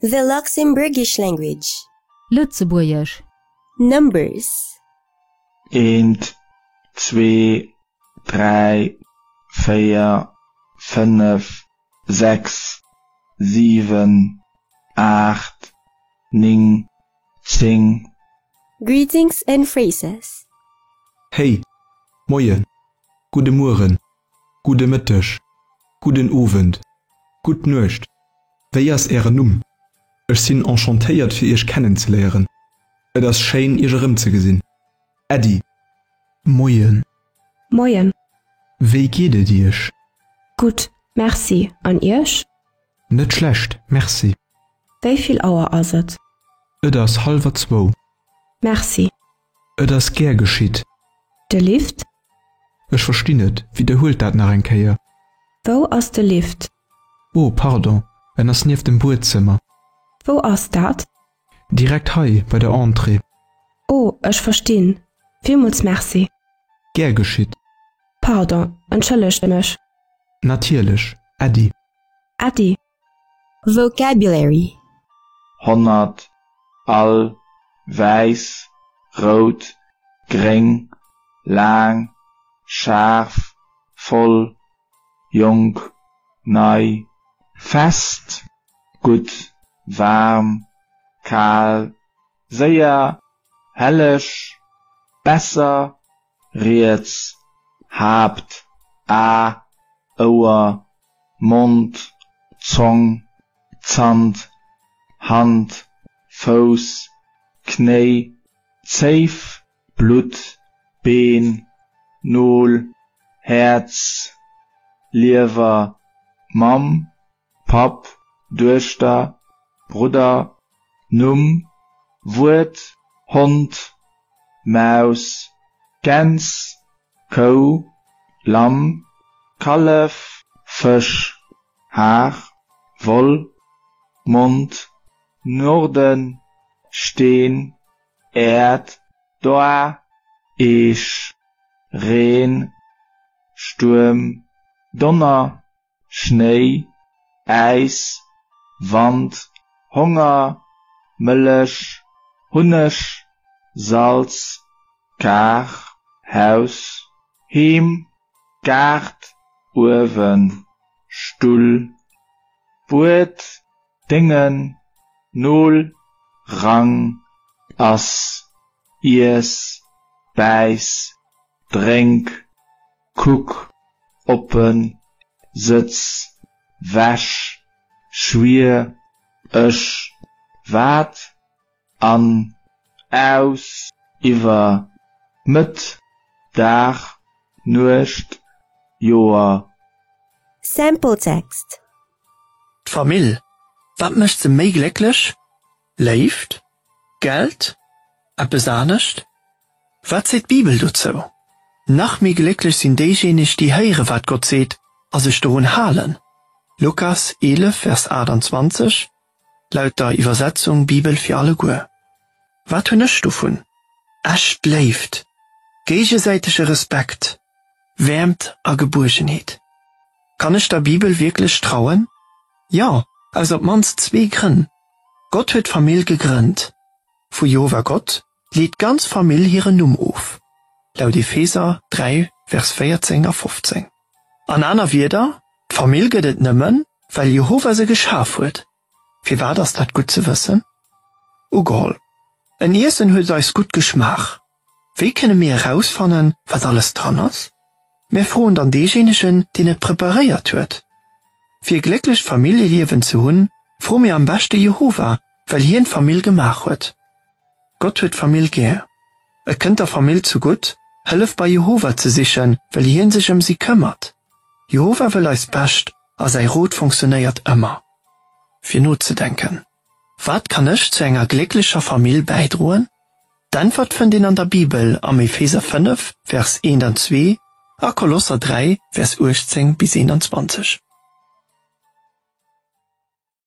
The Luxembourgish language. Lëtzebuergesch. Numbers. Eent, zwee, dräi, véier, fënnef, sechs, siwen, aacht, néng, zéng. Greetings and phrases. Hey, Moien, gudde Mueren, gudde Mëtteg, gudden Owend, gutt Nuecht. Wéi ass Ären Numm? Ech sinn enchantéiert fir Iech kennenzeléieren. Et ass schéin Iech erëmzegesinn. Äddi. Moien. Moien. Wéi geet et Iech? Gutt, Merci. An Iech? Net schlecht, Merci. Wéi vill Auer ass et? Et ass hallwer zwou. Merci. Et ass gär geschitt. De Lift? Ech verstinn net, widderhuelt dat nach eng Kéier. Wou ass de Lift? Oh, pardon, en ass nieft dem Buedzëmmer. Wou ass dat? Direkt hei, bei der Entrée. Oh, ech verstinn. Villmools Merci. Gär geschitt. Pardon, entschëllegt mech. Natierlech. Äddi. Äddi. Vocabulary. 100, all, wäiss, rout, gréng, laang, schaarf, voll, jonk, nei, fest, gutt, waarm, kal, séier, helleg, besser, riets, Haapt, A, Ouer, Mond, Zong, Zant, Hand, Fouss, Knéi, Zéif, Blutt, Been, Nol, Häerz, Liewer, Mamm, Papp, Duechter, Brudder, Numm, Wuert, Hond, Maus, Gäns, Kou, Lamm, Kallef, Fësch, Har, Woll, Mond, Norden, Steen, Äerd, Doa, Eech, Reen, Stuerm, Donner, Schnéi, Äis, Wand, Honger, Mëllech, Hunneg, Salz, Kar, Haus, Heem, Gaart, Uewen, Stull, Buet, Déngen, Nol, Rang, ass, iess, bäiss, drénk, kuck, oppen, sëtz, wäsch, schwier, ech, wat, an, aus, iwwer, Mëtt, Dag, Nuecht, Joer. Sample text. D'Famill, Wat mécht se méi glécklech? Léift? Geld? Eppes anescht? Wat seet d'Bibel dozou? Nach méi glécklech sinn déijéineg, déi héiere wat Gott seet a sech dorun halen. Lukas 11, Vers 28, laut der Iwwersetzung Bibel fir alleguer. Wat hunn ech dovun? Echt Léift, géigesäitege Respekt, Wäermt a Gebuergenheet. Kann ech der Bibel wierklech trauen? Jo, aus op d'mannst zwee Grënn. Gott huet d'Famill gegrënnt. Vu Jehova Gott leet d'ganz Famill hiren Numm of, laut Epheser 3, Vers 14 a 15. An aner Wierder, D'Famill gëtt et nëmmen, well Jehova se geschaf huet. Firwat ass dat gutt ze wëssen? Ugeholl, en Iessen huet eis gutt geschmaach. Wéi kënne mir erausfannen, wat alles dran ass? Mir froen dann deejéinegen, deen et preparéiert huet. Fir e glécklecht Familljeliewen ze hunn, froe mir am beschte Jehova, well hien d'Famill gemaach huet. Gott huet d'Famill gär. Et kënnt der Famill zegutt, Hëllef bei Jehova ze sichen, well hien sech ëm si këmmert. Jehova wëll eist Bescht a säi Rot funktionéiert ëmmer. Fir nozedenken, Wat kann ech zu enger glécklecher Famill bäidroen? D'Äntwert fënnt een an der Bibel am Epheser 5, Vers 1 an 2 a Kolosser 3, Vers 18 bis 21.